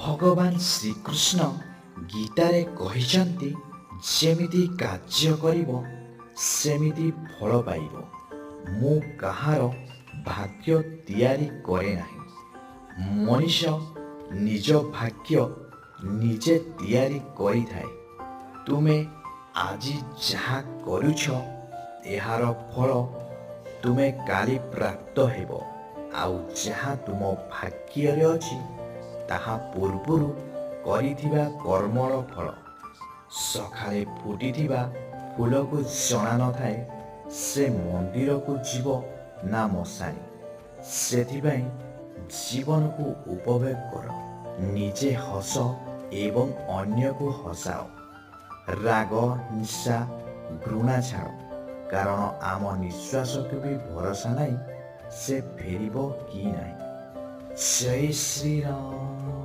ଭଗବାନ ଶ୍ରୀକୃଷ୍ଣ ଗୀତାରେ କହିଛନ୍ତି, ଯେମିତି କାର୍ଯ୍ୟ କରିବ ସେମିତି ଫଳ ପାଇବ। ମୁଁ କାହାର ଭାଗ୍ୟ ତିଆରି କରେ ନାହିଁ। ମଣିଷ ନିଜ ଭାଗ୍ୟ ନିଜେ ତିଆରି କରିଥାଏ। ତୁମେ ଆଜି ଯାହା କରୁଛ, ଏହାର ଫଳ ତୁମେ କାଲି ପ୍ରାପ୍ତ ହେବ। ଆଉ ଯାହା ତୁମ ଭାଗ୍ୟରେ ଅଛି, ତାହା ପୂର୍ବରୁ କରିଥିବା କର୍ମର ଫଳ। ସକାଳେ ଫୁଟିଥିବା ଫୁଲକୁ ଜଣା ନଥାଏ ସେ ମନ୍ଦିରକୁ ଯିବ ନା ମଶାଣି। ସେଥିପାଇଁ ଜୀବନକୁ ଉପଭୋଗ କର। ନିଜେ ହସ ଏବଂ ଅନ୍ୟକୁ ହସାଅ। ରାଗ, ହିଂସା, ଘୃଣା ଛାଡ଼, କାରଣ ଆମ ନିଶ୍ୱାସକୁ ବି ଭରସା ନାହିଁ ସେ ଫେରିବ କି ନାହିଁ। ଜୟ ଶ୍ରୀରାମ।